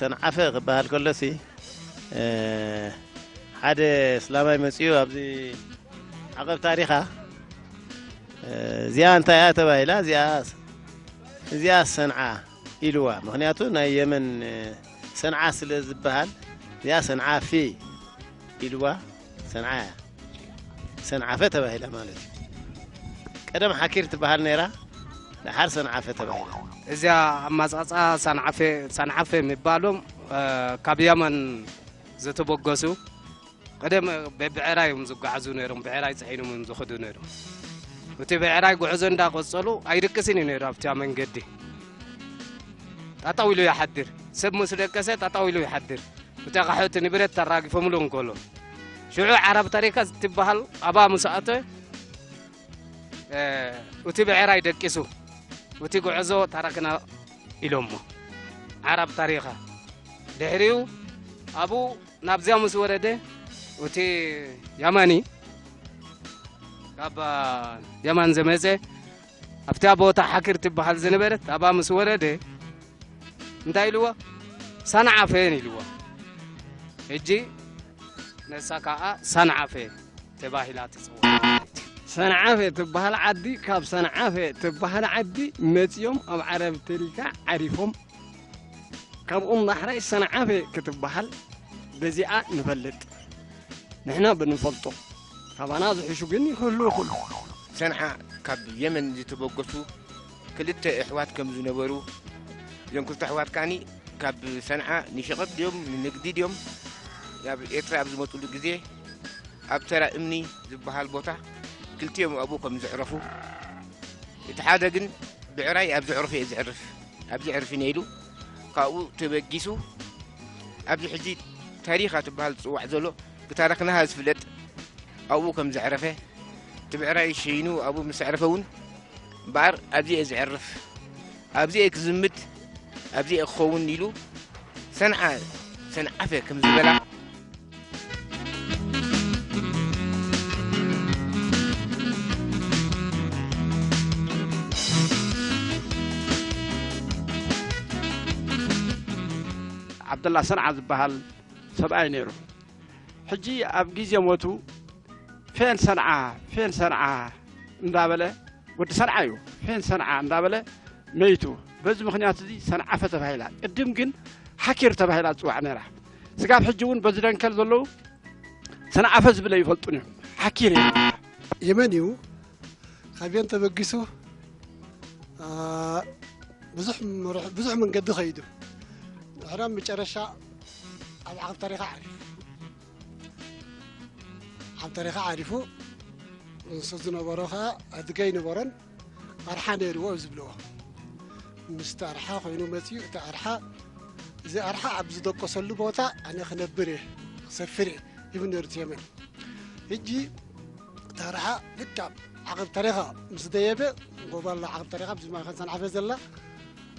ሰንዓፈ ክበሃል ከሎሲ፣ እ፣ ሓደ እስላማይ መጺኡ ኣብዚ ዓቐብ ታሪኻ፣ እ፣ እዚኣ እንታይ እያ ተባሂላ? እዚኣ፣ እዚኣ ሰንዓ ኢልዋ። ምኽንያቱ ናይ የመን፣ እ፣ ሰንዓ ስለ ዝበሃል፣ እዚኣ ሰንዓ ፊ ኢልዋ። ሰንዓ እያ። ሰንዓፈ ተባሂላ ማለት እዩ። ቀደም ሓኪር ትበሃል ነይራ፣ ደሓር ሰንዓፈ ተባሂላ። እዚኣ ኣማጻጻ ሰንዓፈ፣ ሰንዓፈ ምባሎም፣ እ፣ ካብ የመን ዝተበገሱ፣ ቀደም ብብዕራይ እዮም ዝጓዓዙ ነይሮም፣ ብዕራይ ጽዒኖም እዮም ዝኸዱ ነይሮም። እቲ ብዕራይ ጉዕዞ እንዳቆጸሉ ኣይድቅስን እዩ ነይሩ ኣብቲ መንገዲ። ጠጠው ኢሉ ይሓድር። ሰብ ምስ ደቀሰ ጠጠው ኢሉ ይሓድር። እቲ ኣቕሑ እቲ ንብረት ተራጊፎምሉ እንከሎ። ሽዑ ዓረብ ተሪካ ትበሃል ኣብኣ ምስ ኣተ፣ እ፣ እቲ ብዕራይ ደቂሱ፣ እቲ ጉዕዞ ተረክና ኢሎሞ። ዓረብ ተሪካ። ድሕሪኡ ኣብኡ ናብዚኣ ምስ ወረደ፣ እቲ የማኒ፣ ካብ የማን ዝመጸ፣ ኣብታ ቦታ ሓኪር ትበሃል ዝነበረት፣ ኣብኣ ምስ ወረደ፣ እንታይ ኢልዎ? ሰንዓፈን ኢልዎ። ሕጂ ነሳ ከኣ ሰንዓፈ ተባሂላ ትጽዋዕ ማለት እዩ። ሰንዓፈ ትበሃል ዓዲ፣ ካብ ሰንዓፈ ትበሃል ዓዲ መጺኦም ኣብ ዓረብ ተሪካ ዓሪፎም። ካብኦም ዳሕራይ ሰንዓፈ ክትበሃል በዚኣ ንፈልጥ። ንሕና ብንፈልጦ። ካባና ዝሕሹ ግን ይህሉ ይኹን። ሰንዓ ካብ የመን ዝተበገሱ ክልተ ኣሕዋት ከም ዝነበሩ፣ እዞም ክልተ ኣሕዋት ከኣኒ ካብ ሰንዓ ንሸቐጥ ድዮም ንንግዲ ድዮም ናብ ኤርትራ ኣብ ዝመጹሉ ግዜ፣ ኣብ ተራ እምኒ ዝበሃል ቦታ ክልቲኦም ኣብኡ ከም ዘዕረፉ፣ እቲ ሓደ ግን ብዕራይ ኣብ ዘዕረፎ እየ ዘዕርፍ፣ ኣብዚ ዕርፊ ነይሉ ካብኡ ተበጊሱ ኣብዚ ሕጂ ታሪኻ ትበሃል ዝጽዋዕ ዘሎ ብታሪኽና ዝፍለጥ ኣብኡ ከም ዘዕረፈ፣ እቲ ብዕራይ ሸይኑ ኣብኡ ምስ ኣዕረፈ እውን እምበኣር ኣብዚ እየ ዘዕርፍ፣ ኣብዚ እየ ክዝምት፣ ኣብዚ እየ ክኸውን ኢሉ ሰንዓ፣ ሰንዓፈ ከም ዝበላ። ዓብደላ ሰንዓ ዝበሃል ሰብኣይ ነይሩ። ሕጂ ኣብ ግዜ ሞቱ ፌን ሰንዓ፣ ፌን ሰንዓ እንዳበለ፣ ወዲ ሰንዓ እዩ፣ ፌን ሰንዓ እንዳበለ መይቱ። በዚ ምኽንያት እዚ ሰንዓፈ ተባሂላ። ቅድም ግን ሓኪር ተባሂላ ትጽዋዕ ነይራ። ስጋብ ሕጂ እውን በዚ ደንከል ዘለዉ ሰንዓፈ ዝብል ኣይፈልጡን እዮም። ሓኪር እዮም። የመን እዩ። ካብ የመን ተበጊሱ፣ አ፣ ብዙሕ ምርሕ-፣ ብዙሕ መንገዲ ከይዱ። ድሕሪ መጨረሻ ኣብ ዓቕብ ታሪኻ ዓሪፉ። ዓቕብ ታሪኻ ዓሪፉ፣ ንሱ ዝነበሮ ኸኣ ኣድገ ኣይነበረን፣ ኣርሓ ነይርዎ እዩ ዝብልዎ። ምስቲ ኣርሓ ኮይኑ መጺኡ፣ እቲ ኣርሓ፣ እዚ ኣርሓ ኣብ ዝደቀሰሉ ቦታ ኣነ ክነብር እየ፣ ክሰፍር እየ ይብል ነይሩ እቲ የመን። ሕጂ እቲ ኣርሓ ልክዕ ዓቐብ ታሪኻ ምስ ደየበ፣ ጎቦ ኣላ ዓቐብ ታሪኻ፣ ኣብዚ ማእከል ሰንዓፈ ዘላ፣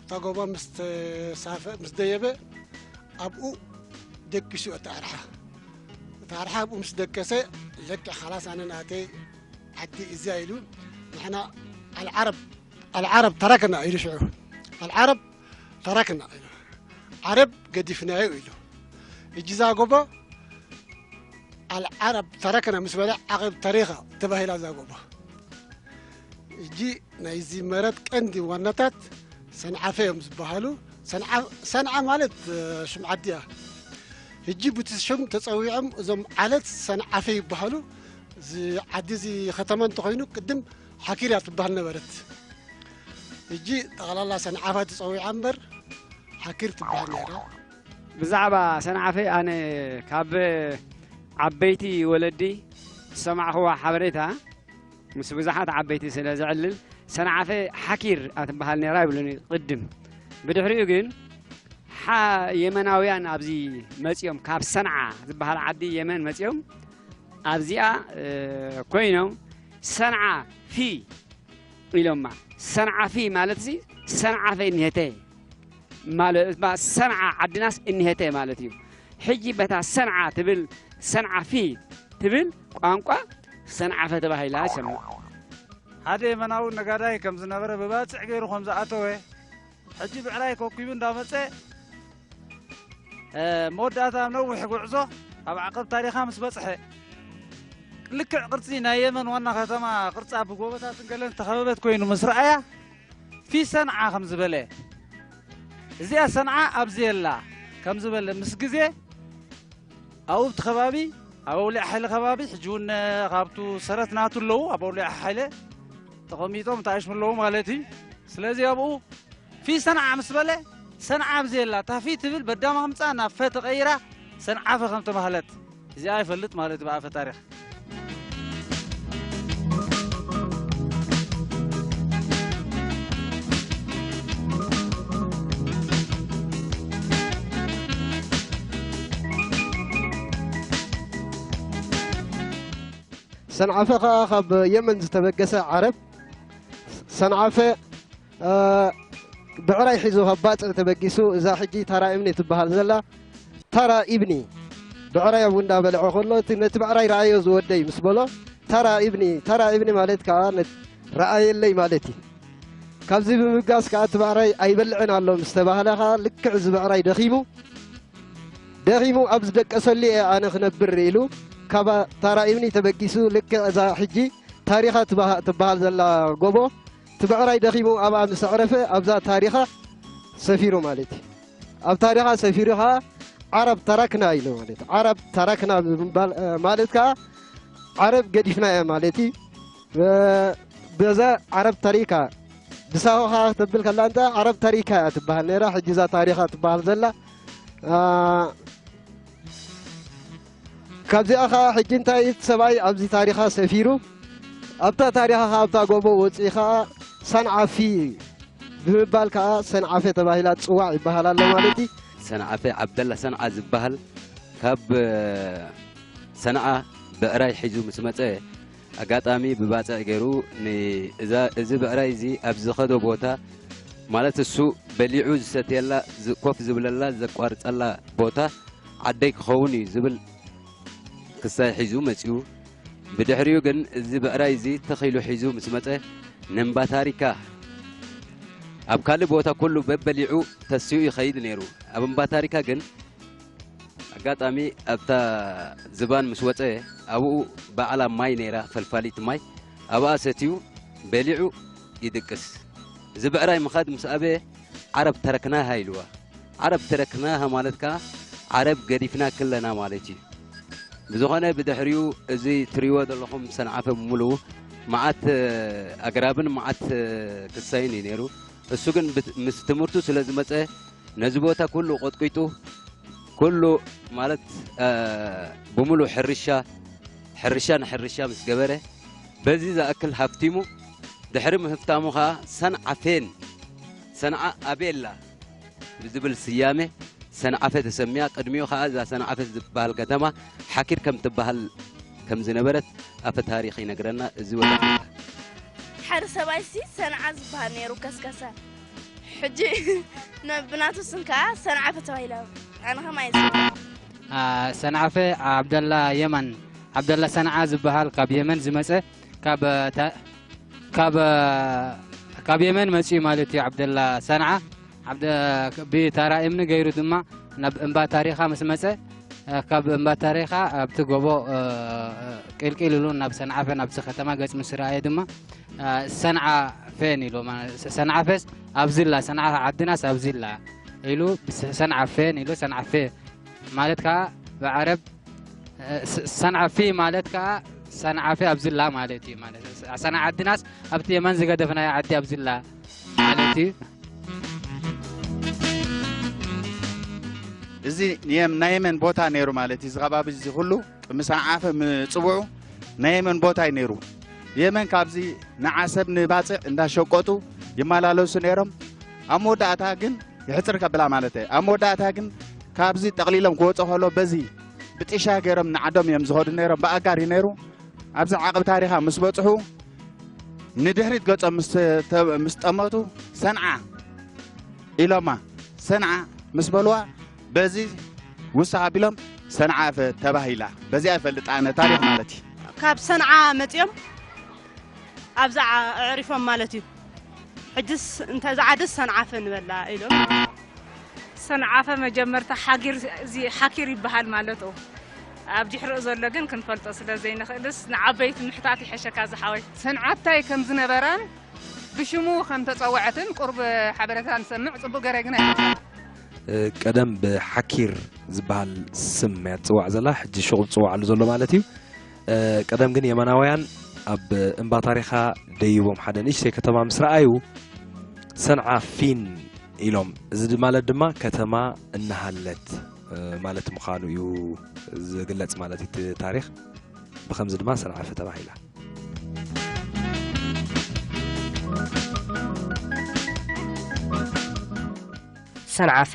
እታ ጎቦ ምስ ተሳፈ-፣ ምስ ደየበ፣ ኣብኡ ደቂሱ እቲ ኣርሓ። እቲ ኣርሓ ኣብኡ ምስ ደቀሰ፣ ለክዕ ኻላስ ኣነ ናተይ ዓዲ እዚኣ ኢሉ፣ ንሕና ኣልዓረብ፣ ኣልዓረብ ተረክና ኢሉ ሽዑ። ኣልዓረብ ተረክና ኢሉ። ዓረብ ገዲፍናዮ ኢሉ። ሕጂ እዛ ጎቦ ኣልዓረብ ተረክና ምስ በለ ዓቐብ ተሪኻ ተባሂላ እዛ ጎቦ። ሕጂ ናይዚ መረት ቀንዲ ዋናታት ሰንዓፈ እዮም ዝበሃሉ። ሰንዓ-፣ ሰንዓ ማለት፣ እ፣ ሽም ዓዲ እያ። ሕጂ ብቲ ሽም ተጸዊዖም እዞም ዓለት ሰንዓፈ ይበሃሉ። እዚ ዓዲ እዚ ከተማ እንተኾይኑ ቅድም ሓኪር እያ ትበሃል ነበረት። ሕጂ ጠቕላላ ሰንዓፈ ተጸዊዓ እምበር ሓኪር ትበሃል ነይራ። ብዛዕባ ሰንዓፈ ኣነ ካብ ዓበይቲ ወለዲ ዝሰማዕኽዋ ሓበሬታ ምስ ብዙሓት ዓበይቲ ስለ ዘዕልል፣ ሰንዓፈ ሓኪር እያ ትበሃል ነይራ ይብሉኒ ቅድም። ብድሕሪኡ ግን ሓ-፣ የመናውያን ኣብዚ መጺኦም፣ ካብ ሰንዓ ዝበሃል ዓዲ የመን መጺኦም ኣብዚኣ፣ እ፣ ኮይኖም ሰንዓ ፊ ኢሎማ። ሰንዓ ፊ ማለትሲ ሰንዓፈ እኒሀተ ማለት፣ እባ ሰንዓ ዓድናስ እኒሀተ ማለት እዩ። ሕጂ በታ ሰንዓ ትብል፣ ሰንዓ ፊ ትብል ቋንቋ ሰንዓፈ ተባሂላ ይሰምዕ። ሓደ የመናዊ ነጋዳይ ከም ዝነበረ፣ ብባጽዕ ገይሩ ከም ዝኣተወ፣ ሕጂ ብዕራይ ከኪቡ እንዳመጸ መወዳእታ ኣብ ነዊሕ ጉዕዞ ኣብ ዓቐብ ታሪኻ ምስ በጽሐ፣ ልክዕ ቅርጺ ናይ የመን ዋና ከተማ ቅርጻ ብጎቦታትን ገለን ዝተኸበበት ኮይኑ ምስ ረኣያ፣ ፊ ሰንዓ ከም ዝበለ፣ እዚኣ ሰንዓ ኣብዚ የላ ከም ዝበለ ምስ ግዜ ኣብኡ ኣብቲ ከባቢ፣ ኣብ ኣውሊዕ ሓይለ ከባቢ፣ ሕጂ እውን ካብቱ ሰረት ናቱ ኣለዉ፣ ኣብ ኣውሊዕ ሓይለ ተቐሚጦም ተኣሽሙ ኣለዉ ማለት እዩ። ስለዚ ኣብኡ ፊ ሰንዓ ምስ በለ፣ ሰንዓ ኣብዚ የላ፣ እታ ፊ ትብል በዳም ኣምጻ ናብ ፈ ተቐይራ ሰንዓፈ ከም ተባህለት፣ እዚኣ ይፈልጥ ማለት እዩ ብኣፈ ታሪኽ። ሰንዓፈ ኸኣ ካብ የመን ዝተበገሰ ዓረብ ሰንዓፈ እ፣ ብዕራይ ሒዙ ካብ ባጽዕ ተበጊሱ እዛ ሕጂ ታራ እምኒ ትበሃል ዘላ ታራ ኢብኒ ብዕራይ ኣብኡ እንዳበልዖ ከሎ እቲ ነቲ ብዕራይ ረኣዮ ዝወደይ ምስ በሎ ታራ ኢብኒ ታራ ኢብኒ ማለት ከኣ ነ- ረኣየለይ ማለት እዩ። ካብዚ ብምብጋስ ከኣ እቲ ብዕራይ ኣይበልዕን ኣሎ ምስ ተባህለ ከኣ ልክዕ እዚ ብዕራይ ደኺሙ ደኺሙ ኣብ ዝደቀሰሉ እየ ኣነ ክነብር ኢሉ ካብ ታራ ኢብኒ ተበጊሱ ልክዕ እዛ ሕጂ ታሪኻ ትበሃ- ትበሃል ዘላ ጎቦ እቲ ብዕራይ ደኺሙ ኣብኣ ምስ ኣዕረፈ ኣብዛ ታሪኻ ሰፊሩ ማለት እዩ። ኣብ ታሪኻ ሰፊሩ ኸዓ ዓረብ ተረክና ኢሉ ማለት እዩ። ዓረብ ተረክና ብምባል ማለት ከዓ ዓረብ ገዲፍና እያ ማለት እዩ። በዛ ዓረብ ተሪካ ብሳሆኻ ተብል ከላ እንተ ዓረብ ተሪካ እያ ትበሃል ነይራ። ሕጂ እዛ ታሪኻ ትበሃል ዘላ ካብዚኣ ኸዓ ሕጂ እንታይ እቲ ሰብኣይ ኣብዚ ታሪኻ ሰፊሩ ኣብታ ታሪኻ ኸዓ ኣብታ ጎቦ ወፂኡ ኸዓ ሰንዓፊ ብምባል ከኣ ሰንዓፈ ተባሂላ ትጽዋዕ ይበሃል ኣሎ ማለት እዩ። ሰንዓፈ ዓብደላ ሰንዓ ዝበሃል ካብ ሰንዓ ብዕራይ ሒዙ ምስ መጸ ኣጋጣሚ ብባጽዕ ገይሩ ንእዛ እዚ ብዕራይ እዚ ኣብ ዝኸዶ ቦታ ማለት እሱ በሊዑ ዝሰትየላ ኮፍ ዝብለላ ዘቋርጸላ ቦታ ዓደይ ክኸውን እዩ ዝብል ክሳይ ሒዙ መጺኡ። ብድሕሪኡ ግን እዚ ብዕራይ እዚ ተኽ ኢሉ ሒዙ ምስ መጸ ንእምባታሪካ ኣብ ካልእ ቦታ ኩሉ በበሊዑ ተሲኡ ይኸይድ ነይሩ። ኣብ እምባታሪካ ግን ኣጋጣሚ ኣብታ ዝባን ምስ ወጸ ኣብኡ ባዕላ ማይ ነይራ ፈልፋሊት ማይ ኣብኣ ሰትዩ በሊዑ ይድቅስ። እዚ ብዕራይ ምኻድ ምስ ኣበየ ዓረብ ተረክናሃ ኢልዋ። ዓረብ ተረክናሃ ማለት ከኣ ዓረብ ገዲፍናኪ ኣለና ማለት እዩ። ብዝኾነ ብድሕሪኡ እዚ ትሪእዎ ዘለኹም ሰንዓፈ ብምሉኡ መዓት ኣግራብን መዓት ክሳይን እዩ ነይሩ። እሱ ግን ምስ ትምህርቱ ስለ ዝመጸ ነዚ ቦታ ኩሉ ቆጥቂጡ ኩሉ ማለት ብምሉእ ሕርሻ ሕርሻ ንሕርሻ ምስ ገበረ በዚ ዝኣክል ሃፍቲሙ ድሕሪ ምህፍታሙ ኸዓ ሰንዓ ፌን ሰንዓ ኣበይ ኣላ ብዝብል ስያመ ሰንዓፈ ተሰምያ። ቅድሚኡ ኸዓ እዛ ሰንዓፈ ዝበሃል ከተማ ሓኪር ከም ትበሃል ከም ዝነበረት ኣፈ ታሪኽ ይነግረና። እዚ ወለድና። ሓደ ሰብኣይሲ ሰንዓ ዝበሃል ነይሩ ከስከሰ። ሕጂ ብናቱ ስም ከኣ ሰንዓፈ ተባሂላ። ኣነ ኸማይ ዝብል። ሰንዓፈ ዓብደላ የመን ዓብደላ ሰንዓ ዝበሃል ካብ የመን ዝመጸ ካብ ካብ ካብ የመን መጺኡ ማለት እዩ። ዓብደላ ሰንዓ ብታራ እምኒ ገይሩ ድማ ናብ እምባ ታሪኻ ምስ መጸ ካብ እምባ ታሪኻ ኣብቲ ጎቦ ቅልቅል ኢሉ ናብ ሰንዓፈ ናብቲ ከተማ ገጽ ምስ ረኣየ ድማ ሰንዓ ፌን ኢሉ ሰንዓ ፌስ ኣብዚላ ሰንዓ ዓድናስ ኣብዚላ ኢሉ ሰንዓ ፌን ኢሉ ሰንዓ ፌ ማለት ከዓ ብዓረብ ሰንዓ ፊ ማለት ከዓ ሰንዓ ፌ ኣብዚላ ማለት እዩ። ሰንዓ ዓድናስ ኣብቲ የመን ዝገደፍናዮ ዓዲ ኣብዚላ ማለት እዩ። እዚ ናይ የመን ቦታ ነይሩ ማለት እዩ። እዚ ከባቢ እዚ ኩሉ ቅድሚ ሰንዓፈ ምፅውዑ ናይ የመን ቦታ እዩ ነይሩ። የመን ካብዚ ንዓሰብ ንባፅዕ እንዳሸቀጡ ይመላለሱ ነይሮም። ኣብ መወዳእታ ግን ይሕፅር ከብላ ማለት እየ። ኣብ መወዳእታ ግን ካብዚ ጠቕሊሎም ክወፁ ከሎ በዚ ብጢሻ ገይሮም ንዓዶም እዮም ዝኸዱ ነይሮም። ብኣጋር እዩ ነይሩ። ኣብዚ ዓቕብ ታሪኻ ምስ በፅሑ ንድሕሪት ገጾም ምስ ጠመቱ ሰንዓ ኢሎማ። ሰንዓ ምስ በልዋ በዚ ውስኽ ኣቢሎም ሰንዓ ተባሂላ። በዚኣ ይፈልጥ ኣነ ታሪኽ ማለት እዩ። ካብ ሰንዓ መጺኦም ኣብዛ ኣዕሪፎም ማለት እዩ። ሕጅስ እንተ እዛ ዓድስ ሰንዓፈ ንበላ ኢሎም ሰንዓፈ መጀመርታ ሓጊር፣ እዚ ሓኪር ይበሃል ማለት እዩ። ኣብ ድሕሪኡ ዘሎ ግን ክንፈልጦ ስለ ዘይንኽእልስ ንዓበይቲ ምሕታት ይሐሸካ ዝሓወይ። ሰንዓፈ እንታይ ከም ዝነበራን ብሽሙ ከም ተጸውዐትን ቁርብ ሓበሬታ ንሰምዕ፣ ጽቡቕ ገረ ግን ኣይሓስብን። እ፣ ቀደም ብሓኪር ዝበሃል ስም እያ ትጽዋዕ ዘላ፣ ሕጂ ሽቑ ዝጽዋዓሉ ዘሎ ማለት እዩ። እ፣ ቀደም ግን የመናውያን ኣብ እምባ ታሪኻ ደይቦም ሓደ ንእሽተይ ከተማ ምስ ረኣዩ ሰንዓ ፊን ኢሎም። እዚ ድ-፣ ማለት ድማ ከተማ እናሃለት፣ እ፣ ማለት ምዃኑ እዩ ዝግለጽ ማለት እዩ እቲ ታሪኽ። ብኸምዚ ድማ ሰንዓፈ ተባሂላ። ሰንዓፈ።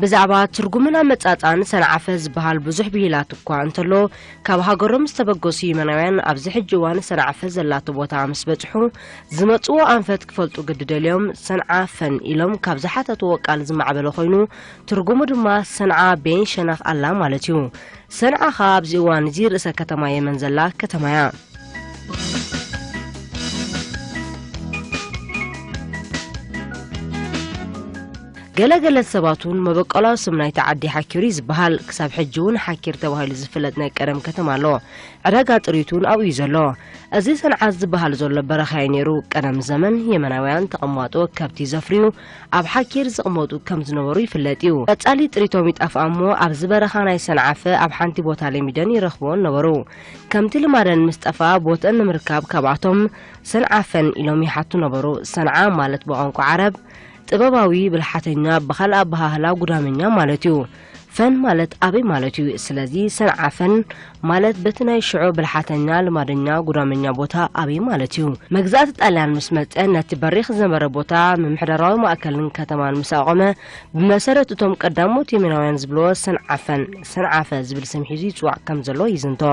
ብዛዕባ ትርጉምን ኣመጻጽኣን ሰንዓፈ ዝበሃል ብዙሕ ብሂላት እኳ እንተሎ፣ ካብ ሃገሮም ዝተበገሱ የመናውያን ኣብዚ ሕጂ እዋን ሰንዓፈ ዘላቶ ቦታ ምስ በጽሑ፣ ዝመጽዎ ኣንፈት ክፈልጡ ግዲ ደልዮም፣ ሰንዓፈን ኢሎም ካብ ዝሓተትዎ ቃል ዝማዕበለ ኮይኑ፣ ትርጉሙ ድማ ሰንዓ ቤን ሸነኽ ኣላ ማለት እዩ። ሰንዓ ኸኣ ኣብዚ እዋን እዚ ርእሰ ከተማ የመን ዘላ ከተማ እያ። ገለ ገለ ሰባት እውን መበቆላዊ ስም ናይቲ ዓዲ ሓኪር እዩ ዝበሃል። ክሳብ ሕጂ እውን ሓኪር ተባሂሉ ዝፍለጥ ናይ ቀደም ከተማ ኣሎ። ዕዳጋ ጥሪት እውን ኣብኡ እዩ ዘሎ። እዚ ሰንዓ ዝበሃል ዘሎ በረኻ እዩ ነይሩ። ቀደም ዘመን የመናውያን ተቐማጦ ከብቲ ዘፍርዩ ኣብ ሓኪር ዝቕመጡ ከም ዝነበሩ ይፍለጥ እዩ። ቀጻሊ ጥሪቶም ይጠፍኣ እሞ ኣብዚ በረኻ ናይ ሰንዓፈ ኣብ ሓንቲ ቦታ ለሚደን ይረኽብወን ነበሩ። ከምቲ ልማደን ምስ ጠፍኣ ቦትአን ንምርካብ ካብኣቶም ሰንዓፈን ኢሎም ይሓቱ ነበሩ። ሰንዓ ማለት ብቋንቋ ዓረብ ጥበባዊ፣ ብልሓተኛ፣ ብኻልእ ኣበሃህላ ጉዳመኛ ማለት እዩ። ፈን ማለት ኣበይ ማለት እዩ። ስለዚ ሰንዓፈን ማለት በቲ ናይ ሽዑ ብልሓተኛ፣ ልማደኛ፣ ጉዳመኛ ቦታ ኣበይ ማለት እዩ። መግዛእቲ ጣልያን ምስ መጸ ነቲ በሪኽ ዝነበረ ቦታ ምምሕዳራዊ ማእከልን ከተማን ምስ ኣቖመ ብመሰረት እቶም ቀዳሞት የመናውያን ዝብልዎ ሰንዓፈን፣ ሰንዓፈ ዝብል ስም ሒዙ ይጽዋዕ ከም ዘሎ ይዝንቶ።